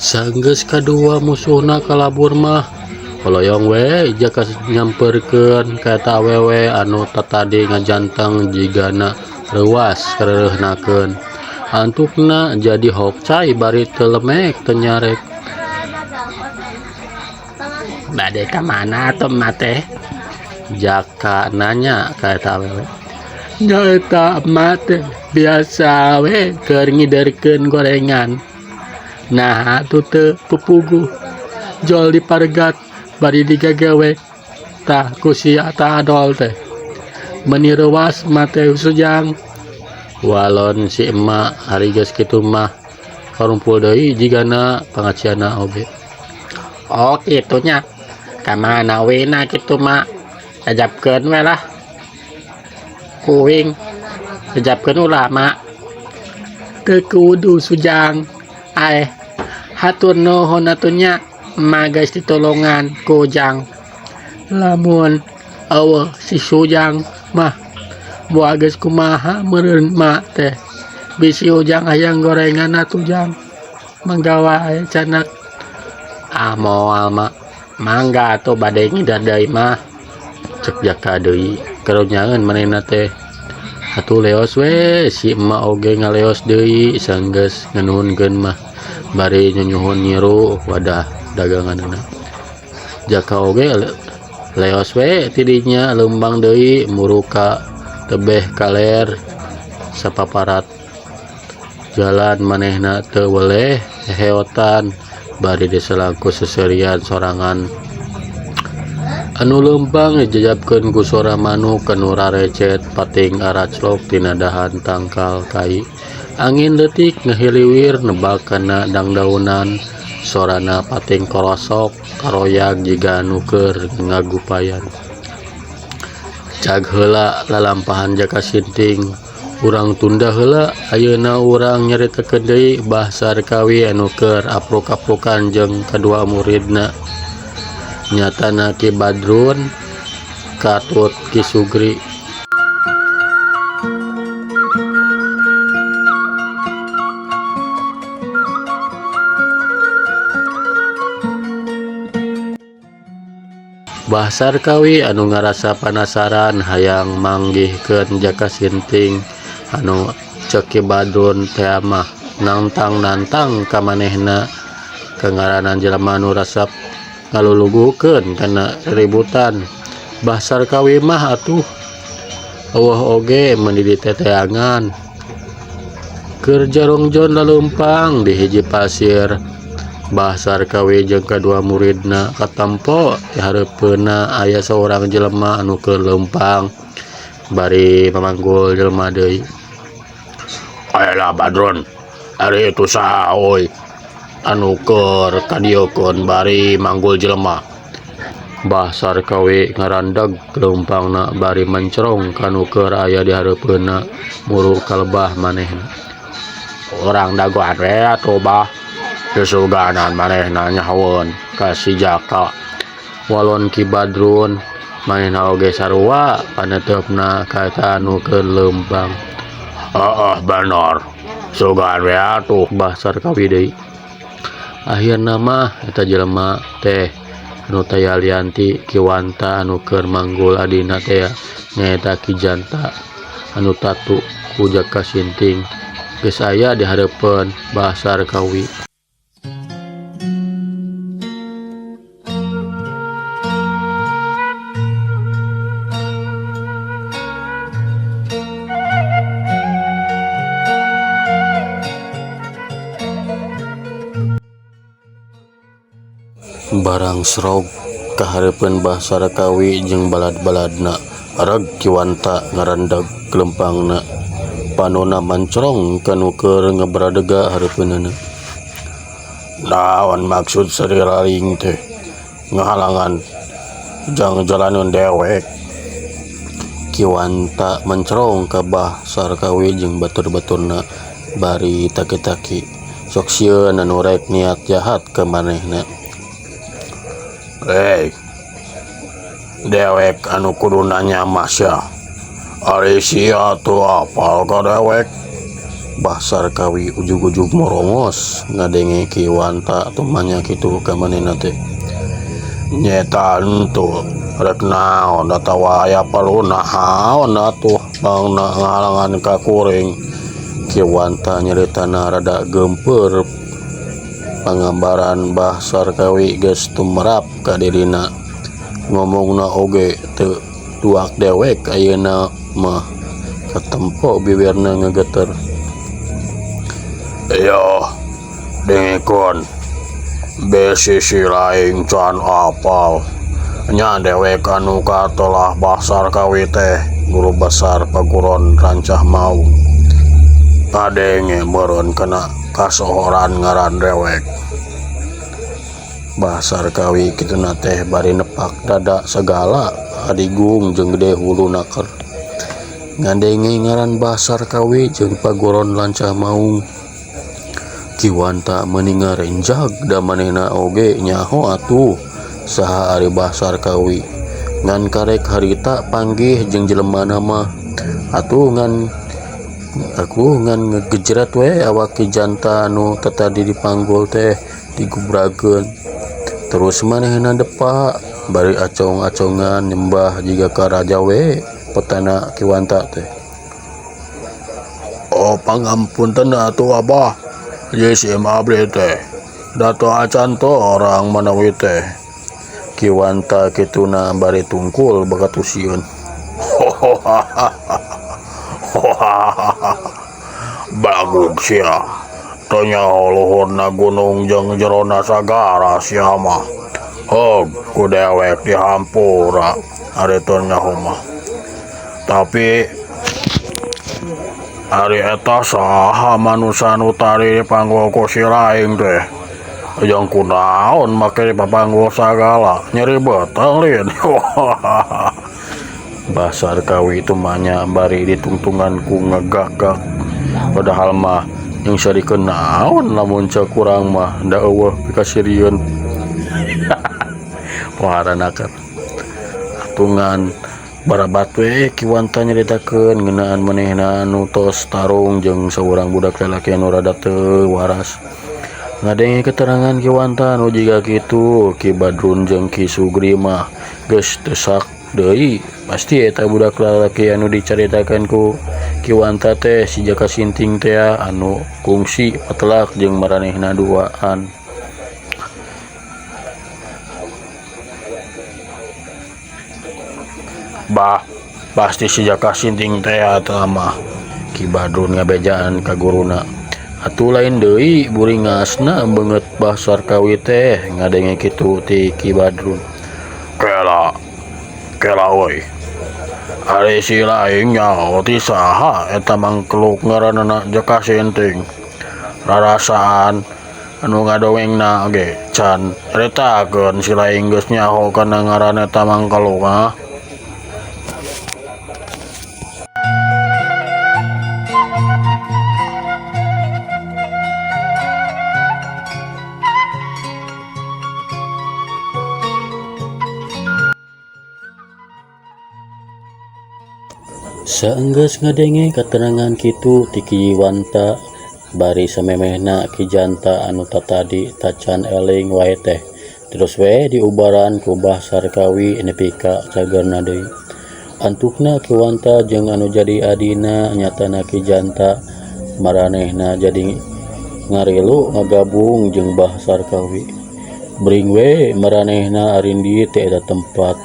Sanggeus kadua musuhna kalabur mah holoyong we Jaka nyamperkeun ka eta awewe anu tatadi ngajanteng jigana reuwas kareureunahkeun. Antukna jadi hokcai bari teu lemek teu nyarek. Bade ka mana atuh emak teh? Jaka nanya ka eta awewe. Nya eta emak teh biasa we keur ngiderkeun gorengan. Nah atuh teu pupuguh jol diparegat bari digagewek tah ku si Ata Adol teh. Meuni reuwas emak teh Sujang. Walon si emak ari geus kitu mah karumpul deui jigana pangacianna oge. Oh kitu nya. Ka mana we na kitu mah? Jajabkeun we lah. Kuing jajabkeun ulah mak. Teu kudu Sujang. Aeh hatur nuhun atuh nya emak geus ditulungan ku Ujang. Lamun eueuh si Sujang mah moal geus kumaha meureun mak teh. Bisi Ujang hayang gorengan atuh Jang. Mangga wae canak. Ah moal mak. Mangga atuh bade ngidar deui mah. Cek Jaka deui karunyaeun manehna teh. Atuh leos we si emak oge ngaleos deui sanggeus nganuhunkeun mah bari nyunyuhun nyiru wadah daganganna. Jaka oge leos we tidinya leumpang deui muru ka tebeh kaler sapaparat jalan manehna teu weleh heheotan bari diselangku seserian sorangan. Anu leumpang dijajabkeun ku sora manuk anu rarecet pating araclok tina dahan tangkal kai. Angin leutik ngahiliwir nebak kana dangdaunan sorana pating korosok karoyag jiga anu keur ngagupayan. Cag heula lalampahan Jaka Sinting urang tunda heula ayeuna urang nyaritakeun deui Bah Sarkawi anu keur apruk-aprukan jeung kadua muridna. Nyatana Ki Badrun katut Ki Sugri. Bah Sarkawi anu ngarasa panasaran hayang manggihkeun Jaka Sinting anu ceuk Ki Badrun teh mah nantang-nantang ka manehna kangaranan jelema anu resep ngalulugukeun kana ributan. Bah Sarkawi mah atuh eueuh oge meuni diteteangan. Keur jarongjon laleumpang di hiji pasir. Bah Sarkawi jeung kadua muridna katempo di hareupeunna aya saurang jelema anu keur leumpang bari mamanggul jelema deui. Ayeuna Badrun, ari itu saha euy anu keur kadieukeun bari manggul jelema. Bah Sarkawi ngarandag leumpangna bari mencerong ka nu keur aya di hareupeunna muru kalebah manehna. Urang dagoan we atuh Bah. Susuganan manehna nyahoeun ka si Jaka. Walon Ki Badrun manehna oge sarua paneuteup-na ka eta anu keur leumpang. Heeh bener. Sugan we atuh Bah Sarkawi deui. Akhirna mah eta jelema teh anu taya lianti Ki Wanta anu keur manggul adina teh nyaeta Ki Janta anu tatu ku Jaka Sinting geus aya di hareupeun Bah Sarkawi. Barang srog kahareupeun Bah Sarkawi jeung balad-baladna reg Ki Wanta ngarandag leumpangna panonna mancrong ka nu keur ngabradega hareupeunana. Naon maksud Sri Raling teh ngahalangan jang jalaneun dewek? Ki Wanta mencerong ka Bah Sarkawi jeung batur-baturna bari taki-taki sok sieun anu rek niat jahat ka manehna. Hei, dewek anu kudu nanya mah sia. Ari sia tuh apal ka dewek? Bah Sarkawi ujug-ujug morongos ngadenge Ki Wanta tumanya kitu ka manehna teh. Nyaeta entu rek naon atawa aya perlu naon atuh pangna ngahalangan ka kuring. Ki Wanta nyaritana rada geumpeur pangambaran Bah Sarkawi geus tumerap ka dirina. Ngomongna oge teu duak dewek ayeuna mah katempo bibirna ngageter. Iyoh dengekeun bisi si laing can apal nya dewek anu katelah Bah Sarkawi teh guru besar paguron Rancah Maung. Kadenge meureun kana kasohoran ngaran dewek. Bah Sarkawi kituna teh bari nepak dada sagala adigung jeung gede hulu naker. Ngadenge ngaran Bah Sarkawi jeung paguron Rancah Maung. Ki Wanta meuni ngarenjag da manehna oge nyaho atuh saha ari Bah Sarkawi. Ngan karek harita panggih jeung jelemana mah. Atuh ngan aku ngan ngegejret we awak Ki Janta anu tatadi dipanggul teh digubrakeun. Terus manehna depa bari acong-acongan nyembah jiga ka raja we petana Ki Wanta teh. Oh pangampunten atuh abah. Ye si abdi teh dato acan torang manawi teh. Ki Wanta kituna bari tungkul bakatusieun. Bagug sia. Teu nyaho luhurna gunung jeung jerona sagara sia mah. Heug ku dewek dihampura ari teu nyaho mah. Tapi ari eta saha manusa nu tadi dipanggul ku si laing teh. Jeung kunaon make dipapanggul sagala nyeri beuteung lin. Bah Sarkawi tumanya bari ditungtungan ku ngagak-gak. Padahal mah jeung sarikeun naon lamun cek urang mah da eueuh pikasirieun. Poharana keur. Atungan barabat we Ki Wanta nyaritakeun ngeunaan manehna anu tos tarung jeung saurang budak lalaki anu rada teu waras. Ngadenge keterangan Ki Wanta anu jiga kitu, Ki Badrun jeung Ki Sugri mah geus teu sak deui. Pasti eta budak lalaki anu dicaritakeun ku Ki Wanta teh si Jaka Sinting teh anu kungsi patelak jeung maranehna duaan. Bah, pasti si Jaka Sinting teh eta mah. Ki Badrun ngabejaan ka guruna. Atuh lain deui buringasna beungeut Bah Sarkawi teh ngadenge kitu ti Ki Badrun. Kela, kela euy. Ari si laing nyaho ti saha eta mangkluk ngaranna Jaka Sinting. Rarasaan anu ngadongengna ge can caritakeun si laing geus nyaho kana ngaran eta mangkluk ah. Saenggeus ngadenge katerangan kitu ti Ki Wanta bari samemehna Ki Janta anu tatadi tacan eling wae teh terus we diubaran ku Bah Sarkawi nepi ka cagerna deui. Antukna Ki Wanta jeung anu jadi adina nyatana Ki Janta maranehna jadi ngarilu ngagabung jeung Bah Sarkawi. Bring we maranehna arindi teh eta tempat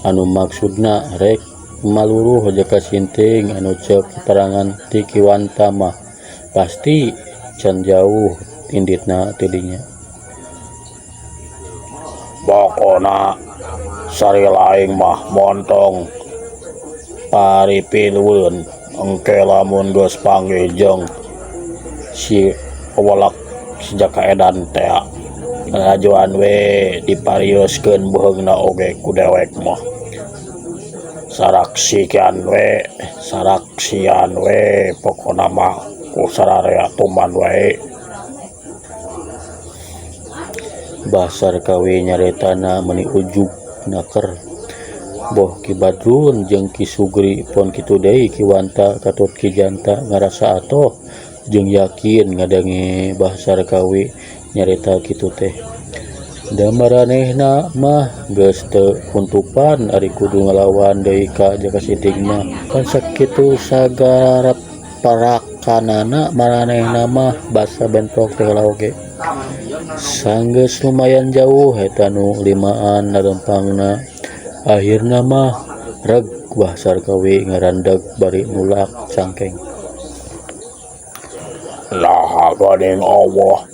anu maksudna rek maluruh Jaka Sinting anu ceuk keterangan ti Ki Wanta mah pasti can jauh inditna ti dinya. Pokona sari laing mah montong paripilueun engke lamun geus panggih jeung si welek si Jaka Edan teh lalajoan we diparioskeun beuheungna oge ku dewek mah. Saraksian we pokona mah ku sararea tuman wae. Bah Sarkawi nyaritana meuni ujug naker. Boh Ki Badrun jeung Ki Sugri pon kitu deui Ki Wanta katut Ki Janta ngarasa atoh Jeung yakin ngadange Bah Sarkawi nyarita kitu teh. Da maranehna mah geus teu huntupan ari kudu ngalawan deui ka Jaka Sinting mah. Pan sakitu sagaraparakanana maranehna mah basa bentrok teh heula oge. Sanggeus lumayan jauh eta nu limaan larempangna akhirna mah reg Bah Sarkawi ngarandeg bari nulak cangkeng. Naha geuning eueuh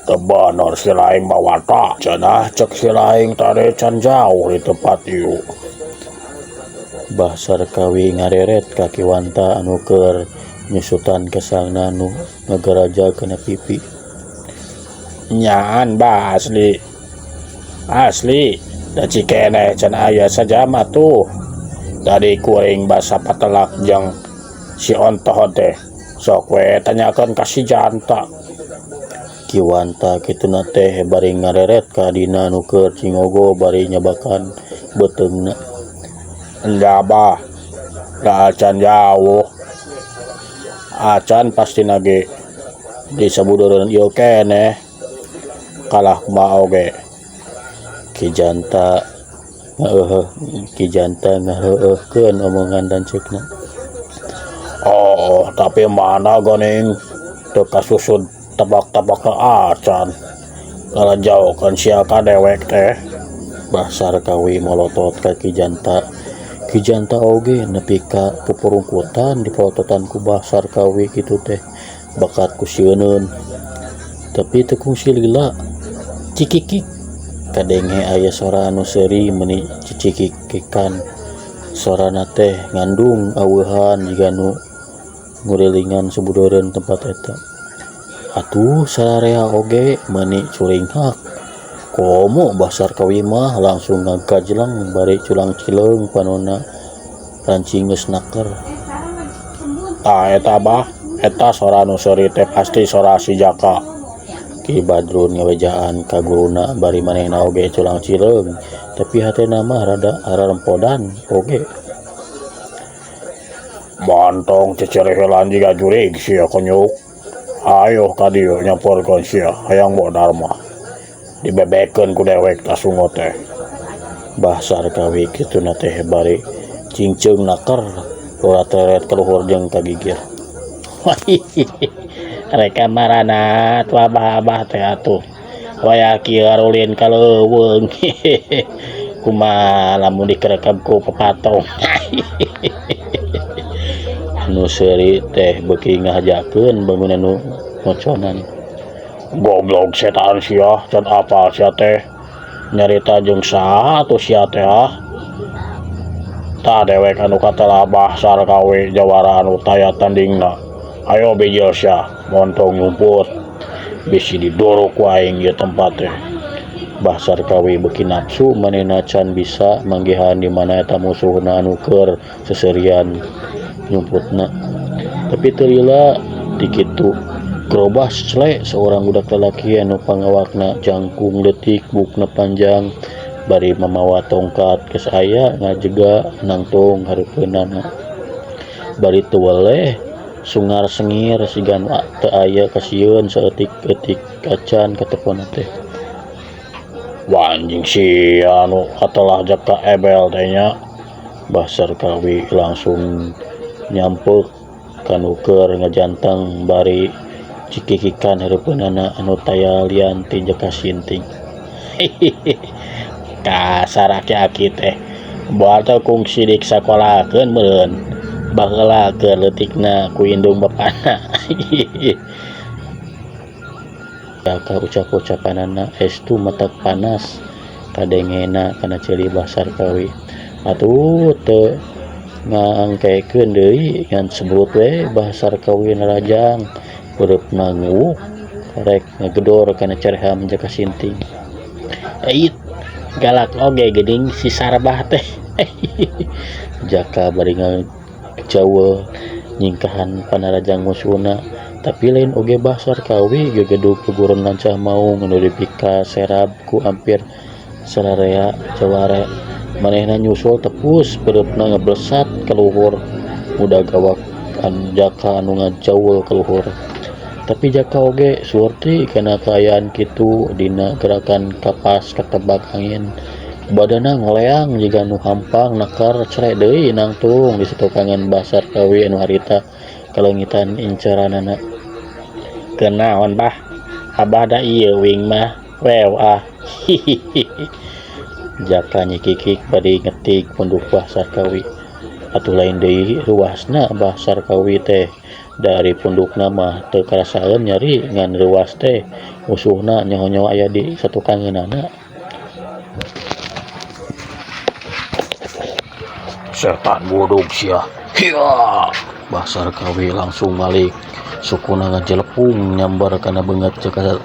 teu bener si laing mawa ta cenah cek si laing tadi can jauh di tempat ieu. Bah Sarkawi ngareret ka Ki Wanta anu keur nyusutan kesangna nu ngagarajag kana pipi. Nyaan bah asli. Asli da cikeneh can aya sajam atuh. Tadi kuring basa patelak jeung si Ontoh teh. Sok we tanyakeun ka si Janta. Ki Wanta kituna teh bari ngareret ka adina nu keur cingogo bari nyabakan beuteungna. Enya bah, da acan jauh. Acan pastina ge di sabudeureun ieu keneh. Kalah kumaha oge. Ki Janta ngaeuheuh Ki Janta ngaheueuhkeun omongan lanceukna. Oh, tapi mana geuning teu kasusud tebak-tebak acan. Kalah jauhkeun sia ka dewek teh. Bah Sarkawi molotot ka Ki Janta. Ki Janta oge nepi ka pupurungkutan dipolototan ku Bah Sarkawi kitu teh bakat ku sieuneun. Tapi teu kungsi lila. Cikikik kadenge aya sora anu seuri meuni cicikikikan. Sorana teh ngandung aweuhan jiga nu ngurilingan sabudeureun tempat eta. Atuh sararea oge meuni curinghak. Komo Bah Sarkawi mah langsung ngagajleng bari culang-cileung panonna rancing geus naker. Tah eta bah, eta sora nu seuri teh pasti sora si Jaka. Ki Badrun ngawejaan ka guruna bari manehna oge culang-cileung tapi hatena mah rada hararempodan oge. Montong cecerihelan jiga jurig sia konyuk. Ayo ka dieu nyamperkeun sia hayang modar mah. Dibebekeun ku dewek ta sungut teh. Bah Sarkawi kituna teh bari cingceung naker lorateret ka luhur jeung ka gigir. Rek marana atuh abah-abah teh atuh. Wayah kieu arulin ka leuweung. Kumaha lamun dikerekeb ku papatong. Anu seuri teh beuki ngahajakeun bangunan nu ngoconan. Goblok setan sia can apal sia teh. Nyarita jeung saha atuh sia teh ah. Tah dewek anu katelah Bah Sarkawi jawara anu taya tandingna. Ayo bijil sia montong nyumput. Bisi didorok ku aing ieu tempat teh. Bah Sarkawi beuki nafsu manehna can bisa manggihan di mana eta musuhna anu keur seserian nyumputna. Tapi teu lila di kitu gerobas cele seorang budak lalaki anu pangawakna jangkung leutik bukna panjang bari mamawa tongkat geus aya ngajega nangtung hareupeunana. Bari teu weleh sungar sengir siga nu teu aya kasieun saeutik-eutik acan katepona teh. Wah anjing sia anu katelah Jaka Ebel teh nya. Bah Sarkawi langsung nyampek ka nu keur ngajanteng bari cikikikan hareupeunana anu taya lian ti Jaka Sinting. Kasar aki-aki teh. Moal teh kungsi disakolakeun meureun. Baheula keur leutikna ku indung bapana. Jaka ucap-ucapanana estu matak panas kadengena kana ceuli Bah Sarkawi. Atuh teu ngaangkekeun deui ngan sebrut we Bah Sarkawi narajang peureupna nguwuk rek ngagedor kana cereham Jaka Sinting. Eit galak oge geuning si Sarbah teh. Jaka bari ngajauh nyingkahan panarajang musuhna tapi lain oge Bah Sarkawi gegedug peguron lancah maung anu dipikaserab ku hampir sararea jawara. Manehna nyusul tepus peureupna ngeblesat ka luhur muda gawak An Jaka anu ngajaul ka luhur. Tapi Jaka oge surti kana kaayaan kitu dina gerakan kapas katebak angin. Badanna ngoleang jiga nu hampang naker cere deui nangtung di satukangan Bah Sarkawi anu harita kaleungitan inceranana. Kunaon Bah? Abah da ieu wing mah wew ah. Hihihi. Jaka nyikikik bari ngetik punduk Bah Sarkawi. Atuh lain deui ruasna Bah Sarkawi teh. Da ari pundukna mah teu karasaeun nyeri ngan reuas teh musuhna nyaho-nyaho aya di satukangeunana. Setan budug sia. Hiya! Bah Sarkawi langsung malik sukuna ngajelepung nyambar kana beungeut Jaka.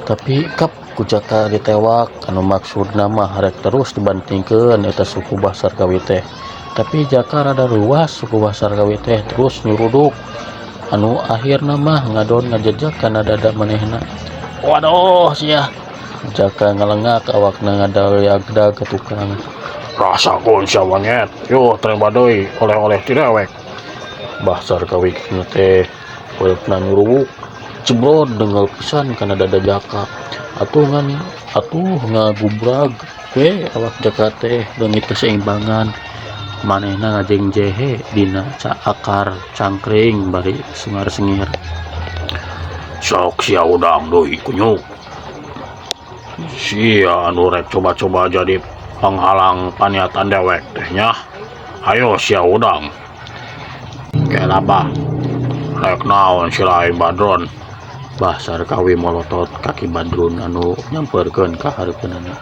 Tapi kap ku Jaka ditewak anu maksudna mah rek terus dibantingkeun eta suku Bah Sarkawi teh. Tapi Jaka rada reuas suku Bah Sarkawi teh terus nyuruduk anu akhirna mah ngadon ngajejeg kana dada manehna. Waduh sia! Jaka ngalengak awakna ngadalyagdag ka tukang. Rasakeun sia monyet. Yuh terima deui oleh-oleh ti dewek. Bah Sarkawi teh heureupna nyuruwuk jebrod dengel pisan kana dada Jaka. Atuh ngan atuh ngagubrag we awak Jaka teh leungit kaseimbangan. Manehna ngajengjehe dina akar cangkring bari sungar-sengir. Sok sia udang deui kunyuk. Sia anu rek coba-coba jadi penghalang paniatan dewek teh nya. Hayo sia udang. Kela Bah. Rek naon si lain Badrun. Bah Sarkawi molotot ka Ki Badrun anu nyamperkeun ka hareupeunana.